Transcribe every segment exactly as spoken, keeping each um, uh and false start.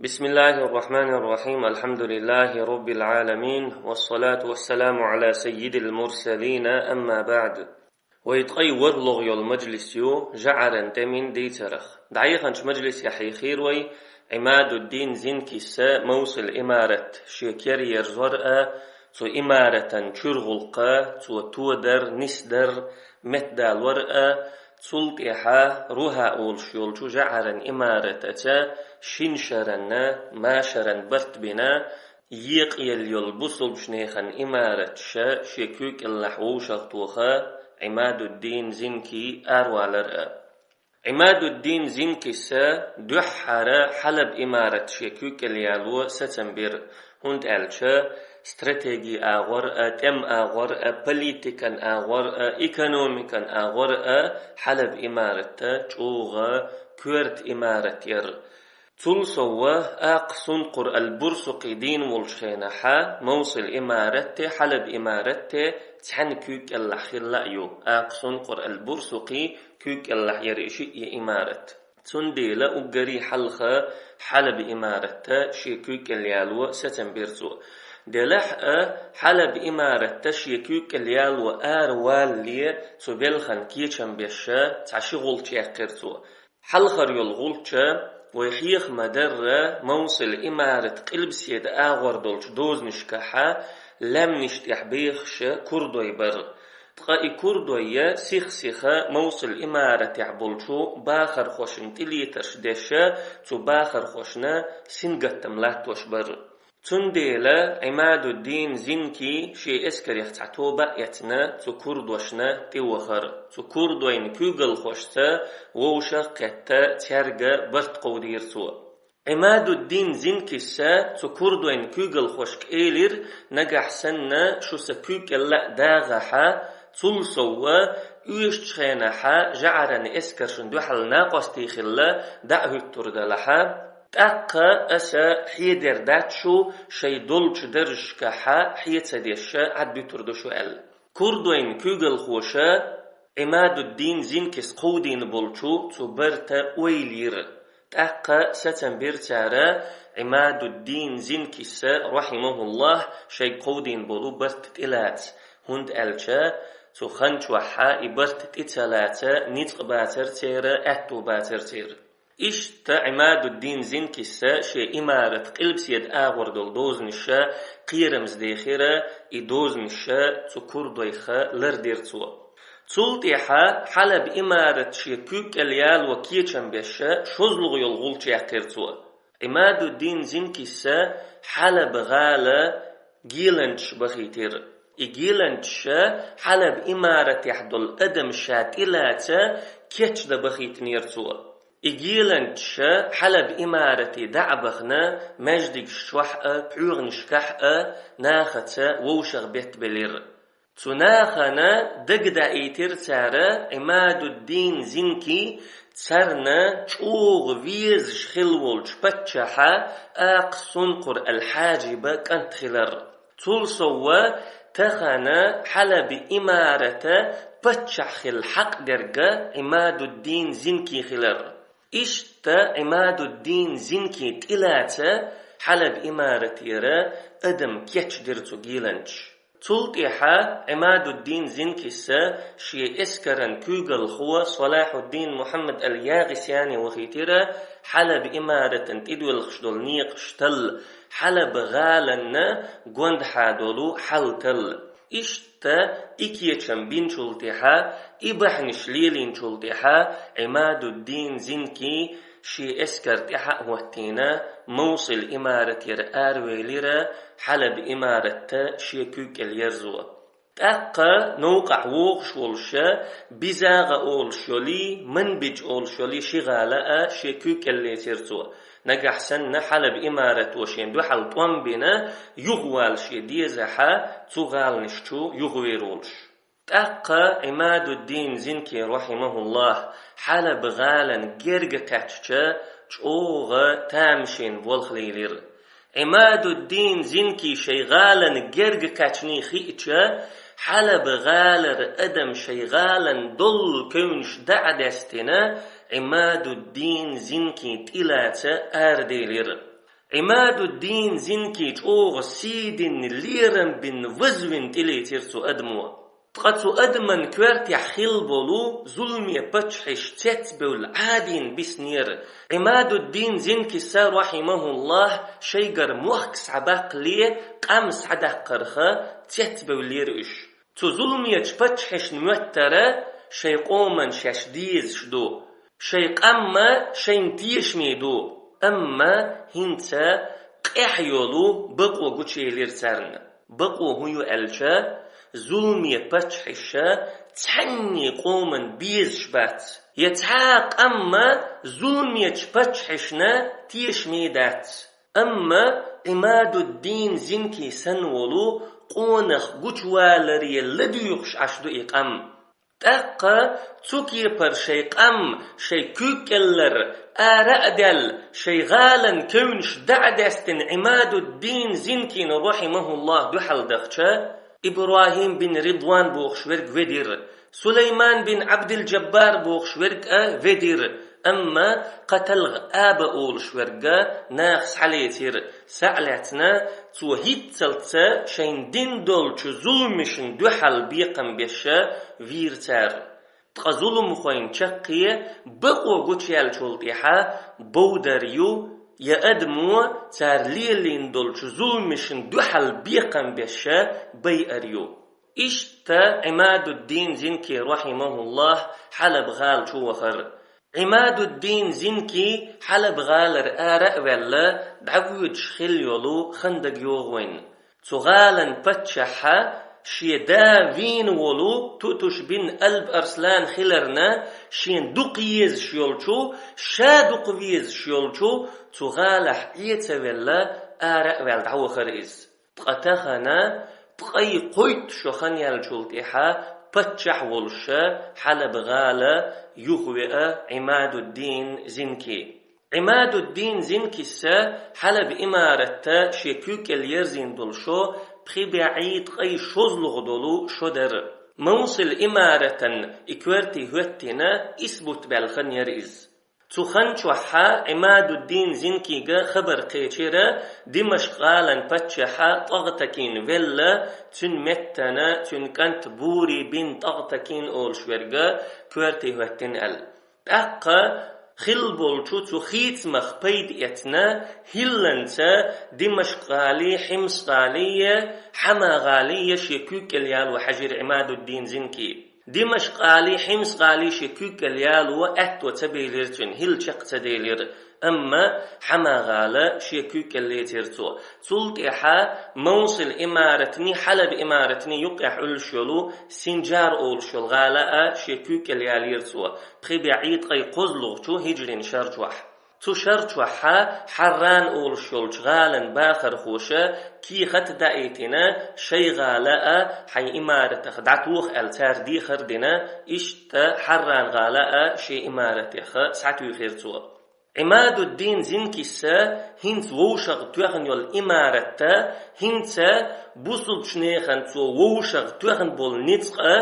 بسم الله الرحمن الرحيم. الحمد لله رب العالمين. والصلاة والسلام على سيد المرسلين. أما بعد. Вай ткъе ворхӀлагӀа йола мажлис ю жӀаран тӀеман дийцарах. ДӀаяханчу мажлисехь хьийхира вай Ӏимадуддин Зинкис Мовсал имарат шен кара ерзор а, цу имаратан чуьра гӀуллакх а, цо тодар, нисдар, меттадалор а, цул тӀаьхьа Руха олуш йолчу жӀаран имаратаца шина шаран, машаран барт бина, екъаелла йолу бусалбачу нехан имараташ шен куьйга кӀелахь вовшахтоха Ӏимадуддин Зинки аравалар а. Ӏимадуддин Зинкис дуьххьара Хьалаб имарат шен куьйга кӀел яло сацам бира, хӀунда аьлча стратеги агӀор а, тӀем агӀор а, политикан агӀор а, экономикан агӀор а Хьалаб имарат чӀогӀа коьрта имарат яра. Цул сов Акъ Сункъур ал-Бурсукъи дийна волчу хенахь Мовсал имаратте, Хьалаб имаратте цхьаьна куьйга кӀелахь хилла а ю, Акъ Сункъур ал-Бурсукъи куьйга кӀелахь яра и шиъ а имарат. Цундела уггаре хьалха Хьалаб имаратта шен куьйга кӀел яло сацам бира цо. Делахь а, Хьалаб имаратта шен куьйга кӀел яло аравалале цу белхан кечам беш цхьа ши гӀулч яьккхира цо. Хьалхара йолу гӀулч, вай хьеха ма-дарра, Мовсал имарат къилбаседа агӀор долчу дозанашкахь лаьмнаш тӀехь бехаш курдой бара. Ткъа и курдой сих-сиха Мовсал имаратехь болчу бахархошна тӀелетарш деш, цу бахархошна сингаттам латтош бара. Цундела Ӏимадуддин Зинки шен эскарех цхьа тоба а эцна, цу курдошна тӀевахара. Цу курдойн куьйгалхошца вовшах а кхетта, цаьрга барт кховдийра цо. Ӏимадуддин Зинкис цу курдойн куьйгалхошка элира: «Нагахь санна шу сан куьйга кӀел а дагӀахь, цул сов оьшучу хенахь жӀаран эскаршна дуьхьал накъостий хилла дӀа а хӀуьттур далахь, тӀаккха аса хьедер дац шу, шайн долчу даржашкахь хье ца деш Ӏад дуьтур ду шу», — аьлла. Курдойн куьйгалхоша Ӏимадуддин Зинкис кховдийна болчу цу барта ойла йира. ТӀаккха сацам бира цара Ӏимадуддин Зинкис, рахьимахуллахӀ, шайга кховдийна болу барт тӀелаца, хӀунда аьлча цу хан чохь и барт тӀе ца лаца ницкъ бацара церан, аьтто бацара церан. Иштта Ӏимадуддин Зинкис шен имарат къилбаседа агӀор долу дозанаш кхерамза дехира, и дозанаш цу курдойх лардира цо. Цул тӀаьхьа Хьалаб имарат шен куьйга кӀел яло кечам беш шозлагӀа йолу гӀулч яьккхира цо. Ӏимадуддин Зинкис Хьалаб гӀала геланчаш бахийтира. И геланчаш Хьалаб имаратехь долу адамаш ша тӀелаца кечдан бахийтинера цо. И геланчаш Хьалаб имарате дӀа а бахана, маьждигаш чохь а, пхьоьгӀанашкахь а нахаца вовшах беттабелира. Цу нахана дагадаийтира цара Ӏимадуддин Зинки царна чӀогӀа везаш хилла волчу паччахьа Акъ Сункъур ал-Хьаджиба кӀант хилар. Цул сов тахана Хьалаби имарата паччахь хила хьакъ дерг Ӏимадуддин Зинки хилар. Иштта Ӏимадуддин Зинки тӀелаца Хьалаб имаратера адам кечдира цу геланчаш. Цул тӀаьхьа Ӏимадуддин Зинкис шен эскаран куьйгалхо Салахьуддин Мухьаммад ал-ЯгӀисяни вахийтира Хьалаб имаратан тӀедоьлхуш долу некъаш талла, Хьалаб гӀаланна гондахьа долу хьал талла. Иштта и кечам бинчул тӀаьхьа, и бахьанаш лелийначул тӀаьхьа Ӏимадуддин Зинки шен эскар тӀаьхьа а хӀоттийна, Мовсил имаратера аравелира, Хьалаб имаратта шен куьйга кӀел ерзо. ТӀаккха новкъахь вогӀуш волуша, Бизагъа олуш йолий, Манбидж олуш йолий ши гӀала а шен куьйга кӀел лецира цо. Нагахь санна Хьалаб имарато шен дуьхьал тӀом бина, юхавала шен дезахьа, цу гӀаланаш чу юхавер волуш. ТӀаккха Ӏимадуддин Зинки, рахьимахуллахӀ, Хьалаб гӀалан герга кхаьчча, чӀогӀа тамашийна болх лелира. Ӏимадуддин Зинки шайн гӀалан герга кхаьчний хиъча, Хьалаб гӀалара адам шайн гӀалан доллу кевнаш дӀа а даьстина, Ӏимадуддин Зинки тӀелаца араделира. Ӏимадуддин Зинки чӀогӀа сий дина, лерам бина, вазвина тӀелецира цу адамо. Ткъа цу адаман коьртехь хилла болу зуламе паччахьаш цецбевлла Ӏадийна биснера. Ӏимадуддин Зинкиса, рахьимахуллахь, шайгара мохк схьабаккхале, къам схьадаккхарх цецбевллера уьш. Цу зуламечу паччахьашна моьттара шайн къоман шаьш дезаш ду, шайн къам шайна тешаме ду, амма хӀинца къехь йолу бакъо гучуелира царна. Бакъо хӀун ю аьлча, зуламе паччахьаш цхьанне къоман безаш бац, я цхьа а къам зуламечу паччахьашна тешаме дац. Амма Ӏимадуддин Зинки санна волу къонах гучуваларе ладуьйгӀуш Ӏаш ду и къам. ТӀаккха цу кепара шайн къам, шайн куьг кӀеллар ара а даьлла, шайн гӀалан кевнаш дӀа а даьстина, Ӏимадуддин Зинкина, рахьимахуллахь, дуьхьал дахча, ИбрахӀим бин Ридван бохуш верг ведира, Сулайман бин Ӏабдил-Джаббар бохуш верг а ведира, амма кхаталгӀа Аба олуш верг а наха схьалецира, схьа а лаьцна, цо хӀинццалц шайна дина долчу зуламашна дуьхьал бекхам беш вийра цара. Ткъа зуламхойн чаккхе бакъо гучуяьллачул тӀаьхьа бовдар ю, я адамо цара лелийна долчу зуламашна дуьхьал бекхам беш байар ю. Иштта Ӏимадуддин Зинки, рахьимахуллахь, Хьалаб-гӀала чу вахара. Ӏимадуддин Зинки Хьалаб-гӀалара ара а ваьлла, дӀавоьдуш хилла йолу хандагйогӀу вайн. Цу гӀалан паччахьа шен да вийна волу Тутуш бин Алб Арслан хиларна, шен дукха езаш йолчу, ша дукха везаш йолчу цу гӀалахь Ӏе ца велла, ара а ваьлла дӀавахара иза. Ткъа тахана ткъе кхойтта шо хан яьллачул тӀаьхьа паччахь волуша Хьалаб-гӀала юхавеа Ӏимадуддин Зинки. Ӏимадуддин Зинкиса Хьалаб имаратта шен куьг кӀел ерзийна долу шо пхи бӀе ткъе шозлагӀа долу шо дара. Мовсил имаратан и коьрте хӀоьттина исбут баьлла хан яра иза. Цу хан чохьа Ӏимадуддин Зинкига хабар кхечира, Димашкъ-гӀалан паччахьа ТӀагӀтакин велла, цуьнан меттана цуьнан кӀант Бури бин ТӀагӀтакин олуш верга коьрте хӀоьттина аьлла. ТӀаккха хилла болчу цу хийцамах пайда эцна, хӀилланца Димашкъ-гӀали, Хьимс-гӀали, Хьама-гӀали шен куьг кӀел яло хьаьжира Ӏимадуддин Зинки. Димашкъ-гӀали, Хьимс-гӀали шен куьг кӀел яло аьтто ца белира цуьнан, хӀилла чекх ца делира, амма Хьама-гӀала шен куьг кӀел лецира цо. Цул тӀаьхьа Мовсил имаратний, Хьалаб имаратний юккъехь Ӏуьллуш йолу Синджар олуш йолу гӀала а шен куьг кӀел ялийра цо, пхи бӀе ткъе кхозлагӀчу хӀиджрин шар чохь. Цу шар чохьа Хьарран олуш йолчу гӀалан бахархоша кехат даийтина, шайн гӀала а хьайн имаратах дӀатоха аьлла, цара дехар а дина, иштта Хьарран-гӀала а шен имаратех схьатуьйхира цо. Ӏимадуддин Зинкиса хӀинца вовшах тоьхна йолу имаратта, хӀинца бусулбчу нехан цо вовшах тоьхна болу ницкъ а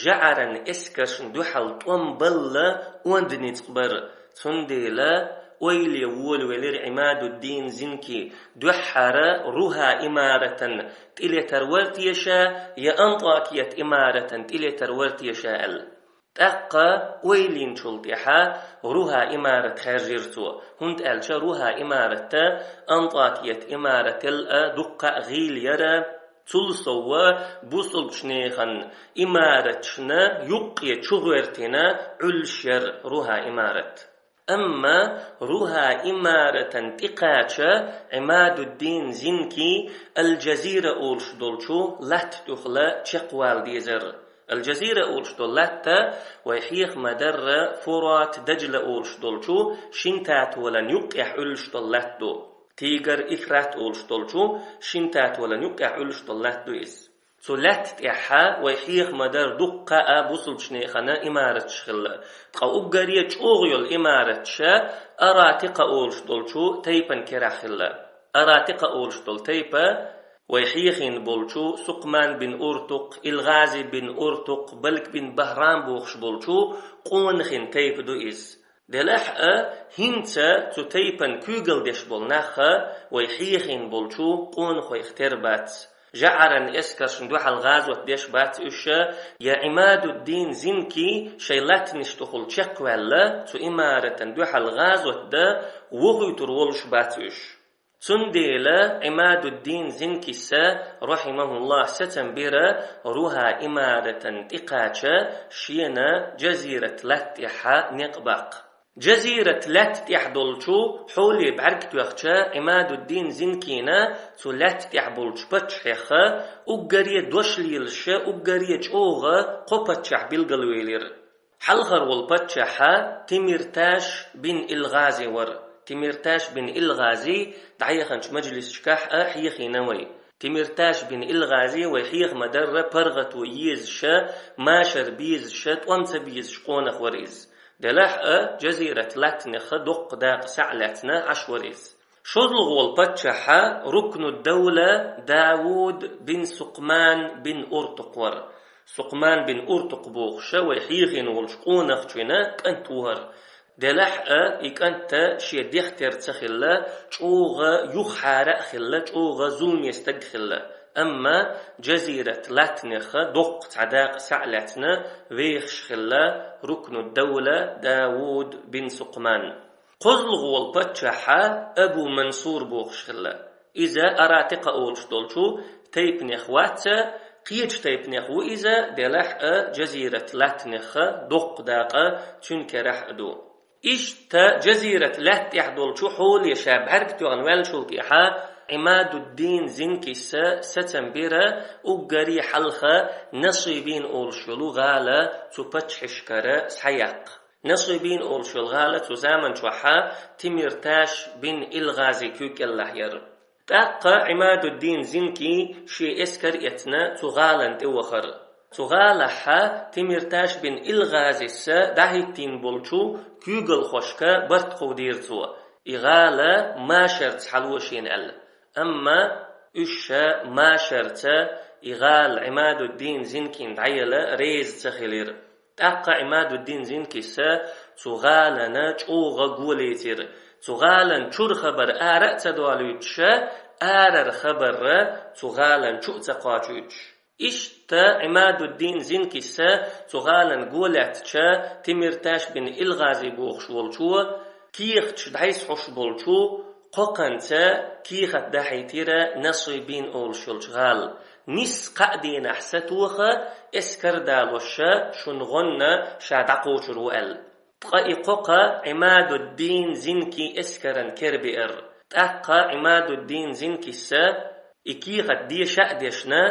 жаӀаран эскаршна дуьхьал тӀом балла онда ницкъ бара. Цундела ойла е волавелира Ӏимадуддин Зинки, дуьххьара Руха имаратан тӀелетар вара теша, я Антакият имаратан тӀелетар вара теша аьлла. ТӀаккха ойла йинчул тӀаьхьа Руха имарат хаьржира цо, хӀунда аьлча Руха имаратта Антакият имарател а дуккха а гӀийла яра, цул сов бусулбчу нехан имараташна юккъе чугӀоьртина Ӏуьллуш яра Руха имарат. Амма Руха имаратан тӀекхача Ӏимадуддин Зинки Аль-Джазира олуш долчу латта тӀехула чекхвала дезара. Аль-Джазира олуш долу латта вай хьеха ма-дарра Фурат, Даджла олуш долчу шин татолан юккъехь Ӏуьллуш долу латта ду. Тигр, Ифрат олуш долчу шин татолан юккъехь Ӏуьллуш долу латта ду иза. Цу лаьтта тӀехьа вай хьеха ма-дарра дуккха а бусулбчу нехан имараташ хилла. Ткъа уггаре чӀогӀа йолу имараташ Аратикъа олуш долчу тайпан керахь хилла. Аратикъа олуш долу тайпа вай хьехийна болчу Сукъман бин Уртукъ, Илгъази бин Уртукъ, Балк бин Бахрам бохуш болчу къонахин тайпа ду иза. Делахь а, хӀинца цу тайпан куьйгалла деш болу нах а вай хьехийна болчу къонахойх тера бац. ЖаӀаран эскаршна дуьхьал гӀазот деш бац уьш а, я Ӏимадуддин Зинки шайн латтанаш тӀехула чекхваьлла, цу имаратан дуьхьал гӀазот дан вохуьйтур волуш бац уьш. Цундела Ӏимадуддин Зинкиса, рахьимахуллахӀ, сацам бира Руха имаратан тӀекхача шена Джазират латта тӀехьа некъ баккха. Джазират латта тӀехь долчу хьоле бӀаьрг тоьхча, Ӏимадуддин Зинкина цу латта тӀехь болчу паччахьех уггаре дош лелаша, уггаре чӀогӀа кхо паччахь билгалвелира. Хьалхара волу паччахь Тимирташ бин Илгъази вара. Тимирташ бин Илгъази дӀаяханчу мажлисашкахь а хьехийна вай. Тимирташ бин Илгъази вай хьеха ма-дарра паргӀато езаша, машар безаша, тӀом ца безаш къонах вара иза. Делахь а, Джазират латтанеха доккха дакъа схьа а лаьцна Ӏаш вара иза. ШозлагӀа волу паччахь Рукнуддавла Давуд бин Сукъман бин Уртукъ вара. Сукъман бин Уртукъ бохуша вай хьехийна волчу къонахчуьнан кӀант ву хӀара. Делахь а, и кӀант шен дехтера ца хилла, чӀогӀа юххьара а хилла, чӀогӀа зуламе стаг хилла. Амма Джазират латтанеха доккха цхьа дакъа схьа а лаьцна вехаш хилла Рукнуддавла Давуд бин Сукъман. КхозлагӀа волу паччахь Абу Мансур бохуш хилла. Иза Аратикъа олуш долчу тайпанех вац, кхечу тайпанех ву иза, делахь а Джазират латтанеха доккха дакъа цуьнан керахь а ду. Иштта Джазират латта тӀехь долчу хьоле ша бӀаьрг тоьхна ваьллачул тӀаьхьа Ӏимадуддин Зинкиса сацам бира уггаре хьалха Насибин олуш йолу гӀала цу паччахьашкара схьаяккха. Насибин олуш йолу гӀала цу заман чохь Тимирташ бин Илгъази куьйга кӀеллахь яра. ТӀаккха Ӏимадуддин Зинки шен эскар а эцна цу гӀалана тӀе вахара. Цу гӀалахь Тимирташ бин Илгъазиса дӀахӀиттийна болчу куьйгалхошка барт кховдийра цо, и гӀала машарца хьало шена аьлла. Амма уьш ша машарца и гӀала Ӏимадуддин Зинкина дӀаяла реза ца хилира. ТӀаккха Ӏимадуддин Зинкиса цу гӀалана чӀогӀа го лецира. Цу гӀалан чуьра хабар ара а ца долуьйтуша, арара хабарра цу гӀалан чу а ца кхочуьйтуш. Иштта Ӏимадуддин Зинкиса цу гӀалан го лаьцча, Тимирташ бин Илгъази бохуш волчо, кехаташ дӀасхьош болчу кхокханца кехат дахьийтира Насибин олуш йолчу гӀала. Нисса кхаа дийнахь сатоха, эскар далоша шуна гӀонна ша дӀакхочур ву аьлла. Ткъа и кхокха Ӏимадуддин Зинки эскаран кера беара. ТӀаккха Ӏимадуддин Зинкиса и кехат деша а дешна,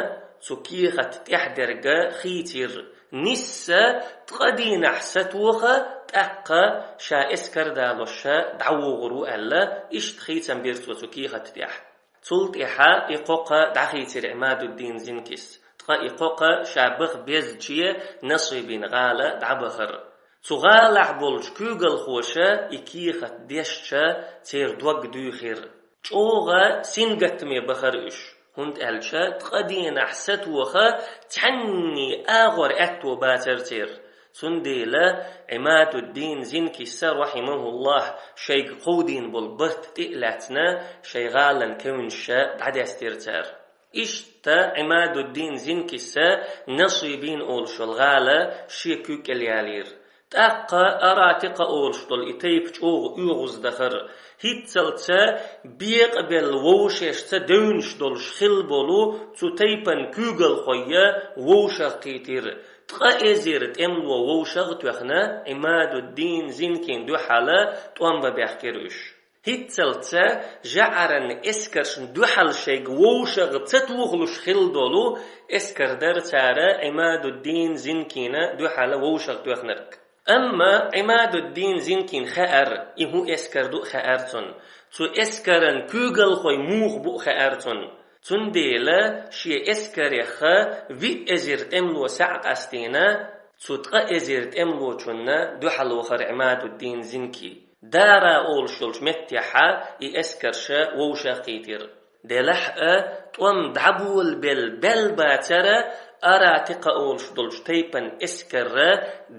цу кехат тӀехь дерга хийцира. Нисса ткъа дийнахь сатоха, тӀаккха ша эскар далоша дӀавогӀур ву аьлла, иштта хийцам бира цо цу кехат тӀехь. Цул тӀаьхьа и кхокха дӀахийцира Ӏимадуддин Зинкис. Ткъа и кхокха ша баха безаче Насибин гӀала дӀабахара. Цу гӀалахь болчу куьйгалхоша и кехат дешча, церан дог дуьйхира. ЧӀогӀа сингаттаме бахара уьш, хӀунда аьлча ткъа дийнахь сатоха цхьанний агӀор аьтто бацара церан. Цундела Ӏимадуддин Зинкиса, рахьимахуллахӀ, шайга кховдийна болу барт тӀе а лаьцна, шайн гӀалан кевнаш дӀадаьстира цара. Иштта Ӏимадуддин Зинкиса Насибин олуш йолу гӀала шен куьйга кӀел ялийра. ТӀаккха Аратикъа олуш долу и тайпа чӀогӀа оьгӀаз дахара. ХӀинццалца бекъабелла вовшашца девнаш долуш хилла болу цу тайпан куьйгалхой вовшах кхийтира. Ткъа эзар тӀемало вовшах а тоьхна, Ӏимадуддин Зинкин дуьхьала тӀом бан баьхкира уьш. ХӀинццалца жаӀаран эскаршна дуьхьал шайга вовшах ца тохалуш хилла долу эскар дара цара Ӏимадуддин Зинкина дуьхьала вовшах тоьхнарг. Амма Ӏимадуддин Зинкин хаьара, и хӀун эскар ду а хаьара цунна. Цу эскаран куьйгалхой муха бу а хаьара цунна. Цундела шен эскареха виъ эзар тӀемало схьа а къастийна, цу ткъа эзар тӀемалочунна дуьхьал вахара Ӏимадуддин Зинки. Дара олуш йолчу меттехьа и эскарша вовшах кхийтира. Делахь а, тӀом дӀаболабелла бел бацара Аратикъа олуш долчу тайпан эскарра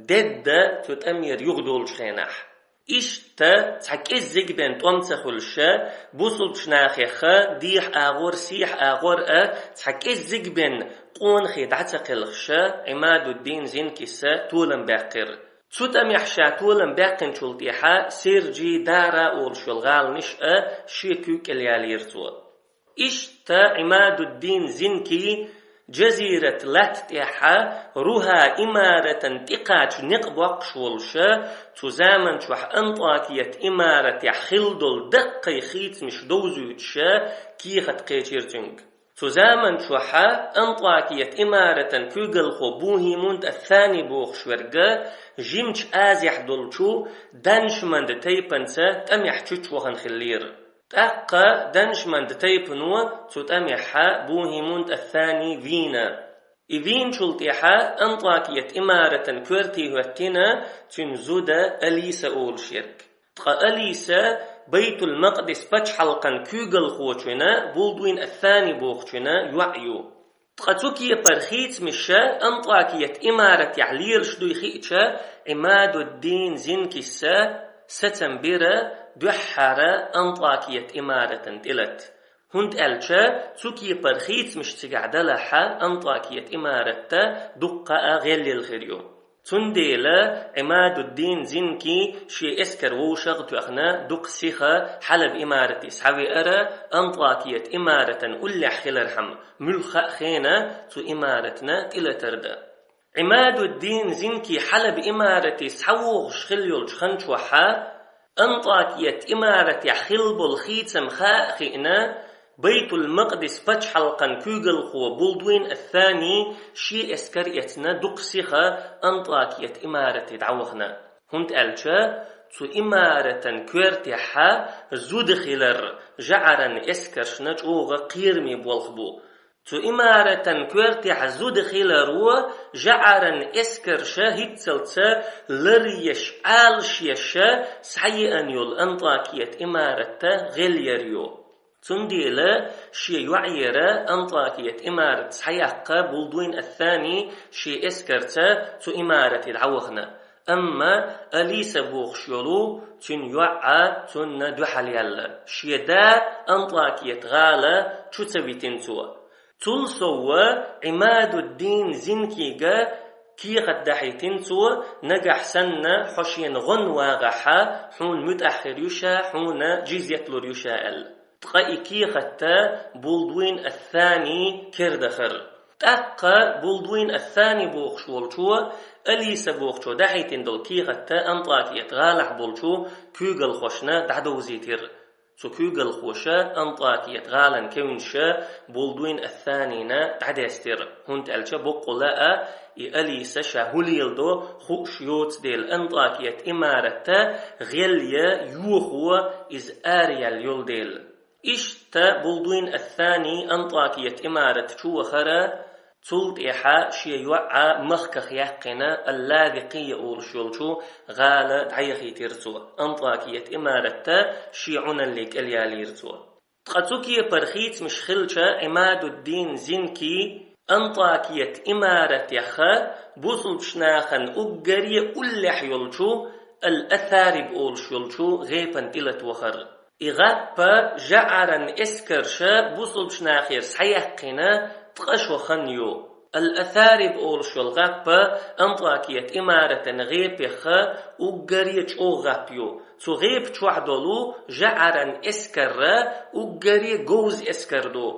дедда цу тӀамера юхадолучу хенахь. Иштта цхьа кӀеззиг бен тӀом ца хуьлуш, бусулбчу нахеха дехьа агӀор, сехьа агӀор а цхьа кӀеззиг бен къонахий дӀа ца кхелхаш, Ӏимадуддин Зинкис толам баьккхира. Цу тӀамехь ша толам баьккхинчул тӀаьхьа Серджи, Дара олуш йолу гӀаланаш а шен куьйга кӀел ялийра цо. Иштта Ӏимадуддин Зинки Джазират латта тӀехьа Руха имаратан тӀекхача некъ боккхуш волуша, цу заманчохь Антакият имаратехь хилла долу даккхий хийцамаш довзуьйтуша, кехат кхечира цуьнга. Цу заманчохьа Антакият имаратан куьйгалхо Бухимунд ас-Сани бохуш верг жимачу Азехь долчу Даншманд тайпанца тӀамехь чуьчвахана хиллера. ТӀаккха Даншманд тайпано цу тӀамехьа Бухимунд ас-Сани вийна. И вийначул тӀаьхьа Антакият имаратан коьрте хӀоьттина цуьнан зуда Алиса олуш ерг. Ткъа Алиса Байтул-Макъдис пачхьалкхан куьйгалхочуьнан, Булдуин ас-Сани бохучуьнан йоӀ ю. Ткъа цу кепара хийцамаша Антакият имаратехь лелаш дуй хиъча, Ӏимадуддин Зинкиса сацам бира дуьххьара Антакият имаратан тӀелата. ХӀунда аьлча цу кепара хийцамаш цигахь далахьа, Антакият имаратта дуккха а гӀелъелла хир ю. Цундела Ӏимадуддин Зинки шен эскар вовшах а тоьхна, дукха сиха Хьалаб имарате схьавеара, Антакият имаратан уллехь хилархьама, муьлхха а хенахь цу имаратна тӀелатар дан. Ӏимадуддин Зинки Хьалаб имарате схьавогӀуш хилла йолчу хан чохьа, Антакият имаратехь хилла болу хийцам хаа а хиъна, Байтул-Макъдис пачхьалкхан куьйгалхо Булдуин ас-Сани шен эскар эцна дукха сиха Антакият имарате дӀавахана. ХӀунда аьлча цу имаратан коьртехьа зуда хилар жӀаран эскаршна чӀогӀа кхераме болх бу. Цу имаратан коьртехь зуда хиларо жӀаран эскарша хӀинццалца ларъеш, Ӏалашъеш схьаеана йолу Антакият имаратта гӀелъяр ю. Цундела шен йоӀера Антакият имарат схьаяккха Булдуин ас-Сани шен эскарца цу имарате дӀавахана. Амма Алиса бохуш йолу цуьнан йоӀ а цунна дуьхьал яьлла. Шен да Антакият гӀала чу ца витина цо. Цул сов Ӏимадуддин Зинкига кехат дахьийтина цо, нагахь санна хьо шена гӀон вагӀахьа, хьуна муьтӀахь хир ю ша, хьуна джизйет лур ю ша аьлла. Ткъа и кехатта Булдуин ас-Сани кердахара. ТӀаккха Булдуин ас-Сани бохуш волчо, Алиса бохучо дахьийтина долу кехатта Антакият гӀалахь болчу куьйгалхошна дӀадовзийтира. Цу куьйгалхоша Антакият гӀалан кевнаш Булдуин ас-Санина дӀадестира, хӀунда аьлча боккъала а и Алиса ша хӀун леладо хууш йоцу дела, Антакият имаратта гӀелъя йохо иза араяьлла йолу дела. Иштта Булдуин ас-Сани Антакият имарат чу вахара, цул тӀаьхьа шен йоӀ а махках яьккхина, Аллазикъия олуш йолчу гӀала дӀаяхийтира цо. Антакият имаратта шен Ӏуналле кӀел ялийра цо. Ткъа цу кепара хийцамаш хилча, Ӏимадуддин Зинки Антакият имаратеха бусулбчу нахана уггаре уллехь йолчу Ал-Асариб олуш йолчу гӀепан тӀелата вахара. И гӀаппа жӀаран эскарша бусулбчу нахера схьаяьккхина ткъа шо хан ю. Ал-Асариб олуш йолу гӀаппа Антакият имаратан гӀепеха уггаре чӀогӀа гӀап ю. Цу гӀепа чохь долу жӀаран эскарра уггаре говза эскар ду.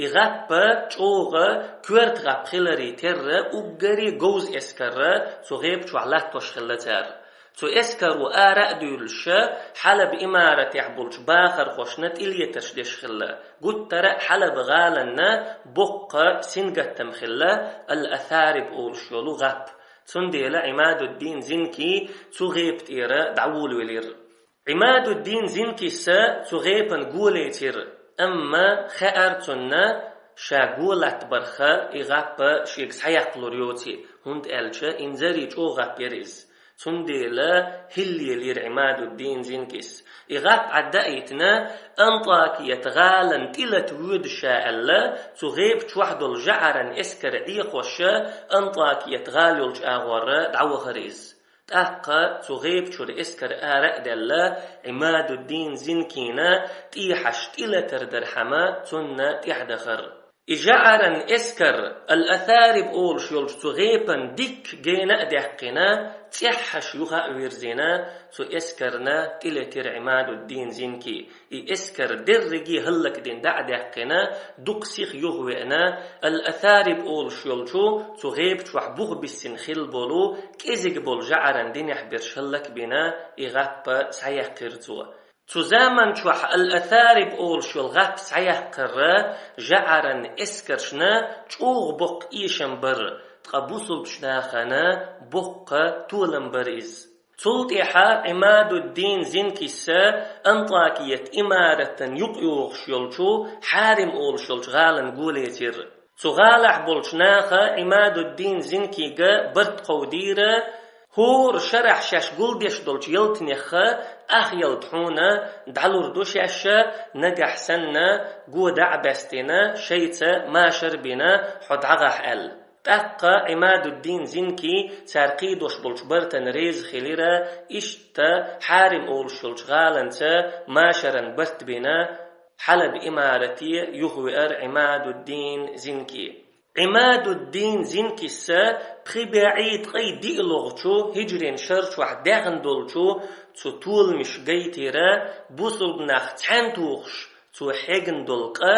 И гӀаппа чӀогӀа коьрта гӀап хиларе терра уггаре говза эскарра цу гӀепа чохь латтош хилла цара. Цу эскаро ара а дуьйлуша, Хьалаб имаратехь болчу бахархошна тӀелетарш деш хилла. Гуттара а Хьалаб гӀаланна боккха сингаттам хилла Ал-Асариб олуш йолу гӀап. Цундела Ӏимадуддин Зинки цу гӀепа тӀера дӀаволавелира. Ӏимадуддин Зинкиса цу гӀепан голайцира, амма хаьара цунна, ша голатта барха и гӀаппа шега схьаяккхалур йоций, хӀунда аьлча инзаре чӀогӀа гӀап яра иза. Цундела хӀиллелира Ӏимадуддин Зинкис. И гӀап Ӏаддаийтина, Антакият гӀалан тӀелата воьду ша аьлла, цу гӀепа чохь долу жӀаран эскар Ӏехоша, Антакият гӀала йолчу агӀорра дӀавахара иза. ТӀаккха цу гӀепачура эскар ара а даьлла, Ӏимадуддин Зинкина тӀехьашха тӀелатар дар хӀама цунна тӀехьа дахар. И жаӀаран эскар, Ал-Асариб олуш йолчу цу гӀепан дикка гена а даьккхина, цӀеххьаш юха а вирзина, цу эскарна тӀелетира Ӏимадуддин Зинки. И эскар дерриге хӀаллакдина дӀа а даьккхина, дукха сиха юхавеана, Ал-Асариб олуш йолчу цу гӀепа чохь бух биссина хилла болу, кӀезиг болу жаӀаран динехь берш хӀаллакбина, и гӀаппа схьаяьккхира цо. Цу заман чохь Ал-Асариб олуш йолу гӀап схьаяьккхарра жаӀаран эскаршна чӀогӀа боккха эшам бара, ткъа бусулбачу нахана боккха толам бара иза. Цул тӀаьхьа Ӏимадуддин Зинкиса Антакият имаратан юкъайогӀуш йолчу Хьарим олуш йолчу гӀалана гулецира. Цу гӀалахь болчу наха Ӏимадуддин Зинкига барт кховдийра, хӀора шарахь шаьш гулдеш долчу ялтанеха ах ялта хьуна дӀалур ду шаьш, нагахь санна го дӀа а баьстина, шайца машар а бина, хьо дӀагӀахь аьлла. ТӀаккха Ӏимадуддин Зинки цара кхийдош болчу бартана реза хилира, иштта Хьарим олуш йолчу гӀаланца машаран барт бина, Хьалаб имарате юхавеара Ӏимадуддин Зинки. Ӏимадуддин Зинкиса пхи бӀе ткъе диълагӀчу хӀиджрин шар чохь даьхна долчу цу толамаш гайтира, бусулба нах цхьаьна тухуш, цо хьегна долу къа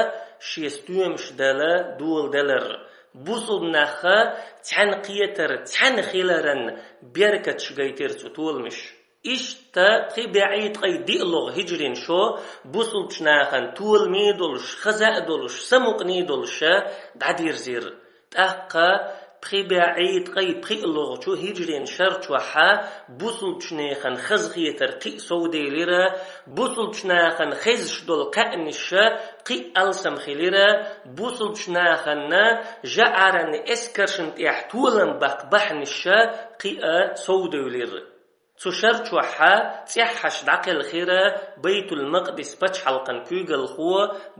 шен стоьмаш дала доладелар. Бусулба наха цхьаьна кхетар, цхьаьна хиларан беркаташ гайтира цу толамаш. Иштта пхи бӀе ткъе диълагӀа хӀиджрин шо бусулбачу нахана толамий долуш, хаза а долуш, самукъаний долуша дӀадирзира. ТӀаккха пхи бӀе ткъе пхиълагӀчу хӀиджрин шар чохьа бусулбачу нехан хазахетар кхин а совделира, бусулбачу нахана хезаш долу кхаьъниша кхин а алсам хилира, бусулбачу нахана жаӀаран эскаршна тӀехь толам баккха бахьаниша кхин а совдевлира. Цу шар чохьа цӀеххьаш дӀакхелхира Байтул-Макъдис пачхьалкхан куьйгалхо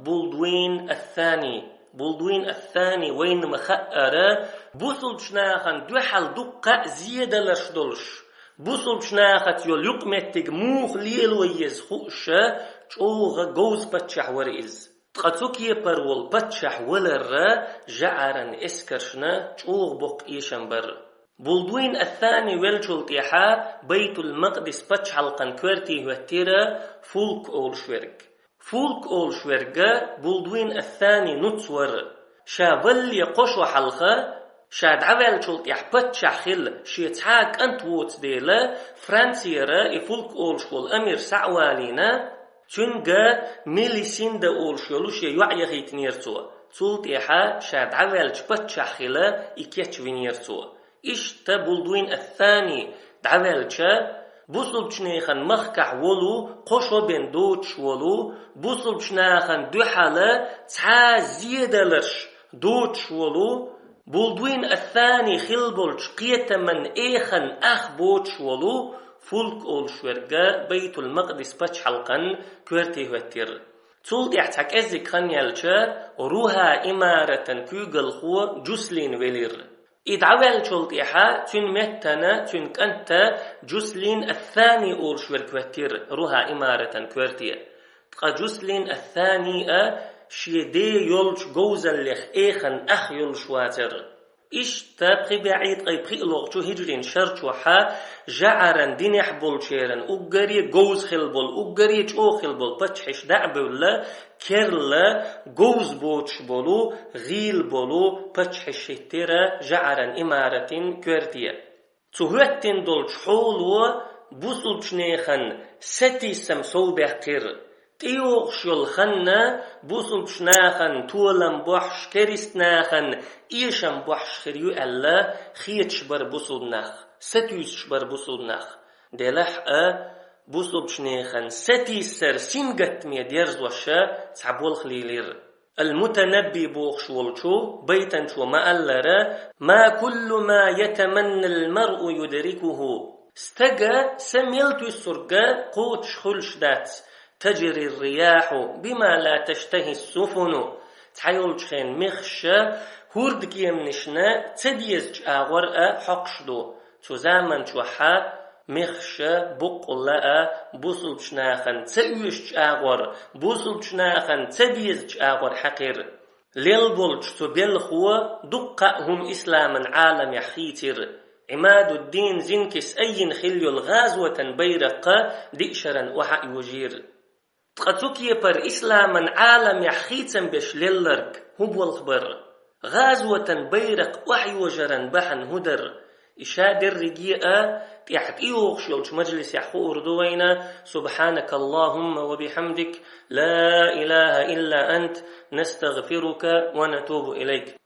Булдуин ас-Сани. Булдуин ас-Сани вайна ма хаъара, бусулбачу нахана дуьхьал дуккха а зеделарш долуш, бусулбачу нахаца йолу юкъаметтиг муха лело еза хууша, чӀогӀа говза паччахь вара иза. Ткъа цу кепара волу паччахь валарра жаӀаран эскаршна чӀогӀа боккха эшам бара. Булдуин ас-Сани веллачул тӀаьхьа Байтул-Макъдис пачхьалкхан коьрте хӀоьттира Фулк олуш верг. Фулк олуш верга Булдуин ас-Сани нуц вара. Ша валле кхо шо хьалха, ша дӀаваьллачул тӀаьхьа паччахь хила шен цхьа а кӀант воцу дела, Францияра и Фулк олуш волу амир схьа а валийна, цуьнга Мелисинда олуш йолу шен йоӀ яхийтинера цо. Цул тӀаьхьа ша дӀаваьллачу паччахь хила и кечвинера цо. Иштта Булдуин ас-Сани дӀаваьлча, бусулбачу нехан махкахь волу, кхо шо бен доцуш волу, бусулбачу нахана дуьхьала цхьа а зеделарш доцуш волу, Булдуин ас-Сани хилла болчу кхетаман эхан ах боцуш волу Фулк олуш верга Байтул-Макъдис пачхьалкхан коьрте хӀоьттира. Цул тӀаьхьа цхьа кӀеззиг хан яьлча, Руха имаратан куьйгалхо Джуслин велира. И дӀаваьллачул тӀаьхьа цуьнан меттана цуьнан кӀанта Джуслин ас-Сани олуш верг хӀоьттира Руха имаратан коьрте. Ткъа Джуслин ас-Сани а шен ден йолчу говзаллех эхан ах йолуш вацара. Иштта пхи бӀе ткъе пхиъ лохучу хӀиджрин шар чохьа жаӀаран динехь болчеран уггаре говза хила болу, уггаре чӀогӀа хила болу паччахьаш дӀа а бевлла, керла говза боцуш болу, гӀийла болу паччахьаш хӀиттира жаӀаран имаратин коьрте. Цу хӀоьттина долчу хьоло бусулбчу нехан сатийсам совбаьккхира. ТӀейогӀуш йолу ханна бусулбчу нахана толам бохьуш, керист нахана эшам бохьуш хир ю аьлла, хеташ бара бусулба нах, сатуьйсуш бара бусулба нах. Делахь а, бусулбчу нехан сатийсар сингаттаме дерзоша цхьа болх лийлира. Ал-Мутанабби бохуш волчу байтанчо ма-аллара: «Ма куллу ма ятаманнал маръу юдрикуху». Стага са мел туьссург кхочуш хуьлуш дац. «Таджри рияху бима ла таштахи суфуну». Цхьайолчу хен мехаш хӀурдкеманашна ца дезачу агӀор а хьокхуш ду. Цу заман чохьа мехаш боккъала а бусалбача нахана ца оьшуча агӀор, бусалбача нахана ца безача агӀор хьекхар. Лелла болча цу белхо дуккха а хӀума исламан Ӏаламехь хийцира. Ӏимадуддин Зинкис айина хилла йолу гӀазотан байракх диъ шеран охьа а йожийра. Ткъа цу кепара исламан Ӏаламехь хийцам беш лелларг хӀун болх бара? ГӀазотан байракх охьайожаран бахьана хӀун дара? И ша дерриге а тӀехь тӀейогӀуш йолчу мажлисехь хуур ду вайна. سبحانك اللهم وبحمدك، لا إله إلا أنت، نستغفرك ونتوب إليك.